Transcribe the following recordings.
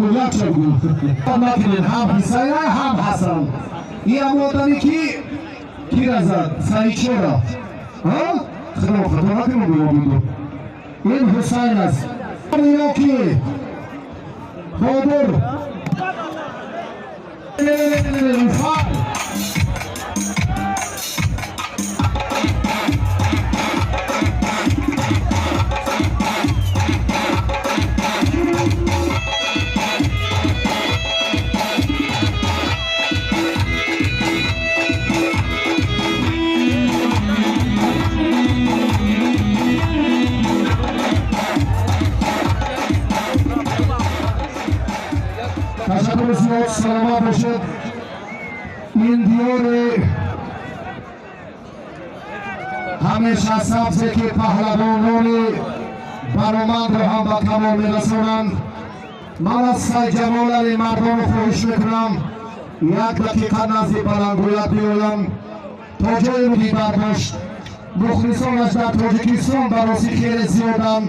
Бугу, якча бугу. Накунед, ҳам Ҳусайна, ҳам Ҳасан. Ин ҳам одаме ки кира зад, Саидшора. Худо хато накунем, бугу. Ин Ҳусайн аст. Ино ки Бобур. Фар. Ташаккур зиёд, саломат бошед. Ин диёри ҳамеша сабзе ки паҳлавонони баромандро ҳам ба камол мерасонанд. Ман аз Сайҷамол Алимардонов хоҳиш мекунам, як дақиқа назди баландгӯяк биёям, то ҷое ки бардошт. Мухлисонаш дар Тоҷикистон баросӣ хеле зиёданд.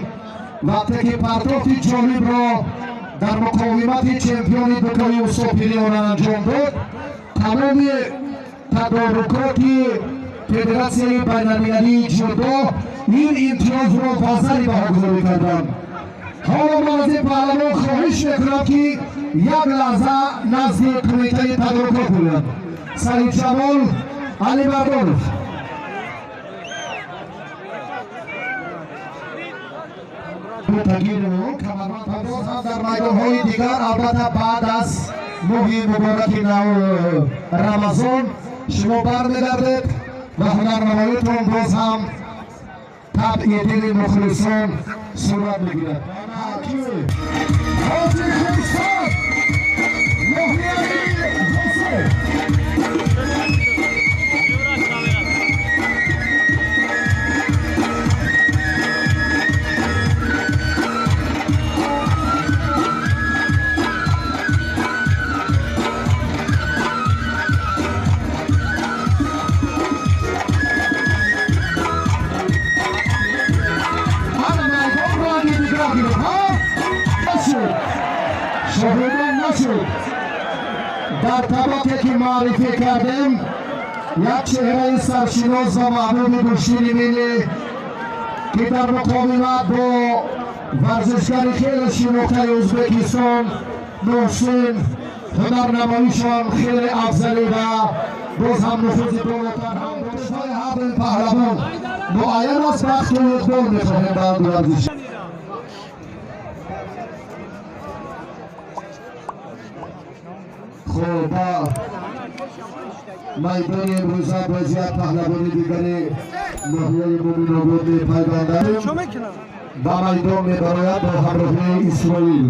Вақте ки партофти ҷолибро дар муқовимати чемпиони дукои Устопилиона анҷом дод, тамоми тадорукоти Федератсияи байналмилалии ҷудо ин имтиёзро вазари баҳогузорӣ карданд. Ҳоло ман аз ин паҳлавон хоҳиш мекунам, ки як лаҳза назди кумитаи тадорукот биёяд. Саидҷамол Алимардонов. Боз ҳам дар майдонҳои дигар, албатта, баъд аз моҳи мубораки Рамазон шумо бармегардед ва ҳунарнамоитон боз ҳам табъи дили мухлисон сурат мегирад. Ҳоҷи Хурсанд, ноҳияи Восе. Ана майдон ранги дигар гирифт, ҳа? Нашуд. Шоҳидон нашуд. Дар табақе ки муаррифӣ кардем, як чеҳраи саршинос ва маҳбуби гӯштини миллӣ, ки дар муқовимат бо варзишгари хеле шинохтаи Ӯзбекистон Муҳсин ҳунарнамоишон хеле афзалӣ ва боз ҳам нуфузи болотар ҳам дошт. Ҳар ду паҳлавон муайян аст, бахту иқбол мехоҳем ба ду варзиш. Хуб, ба майдони имрӯза боз як паҳлавони дигари ноҳияи Муминобод мепайвандад. Ба майдон мебарояд бо ҳамроҳии Исроил.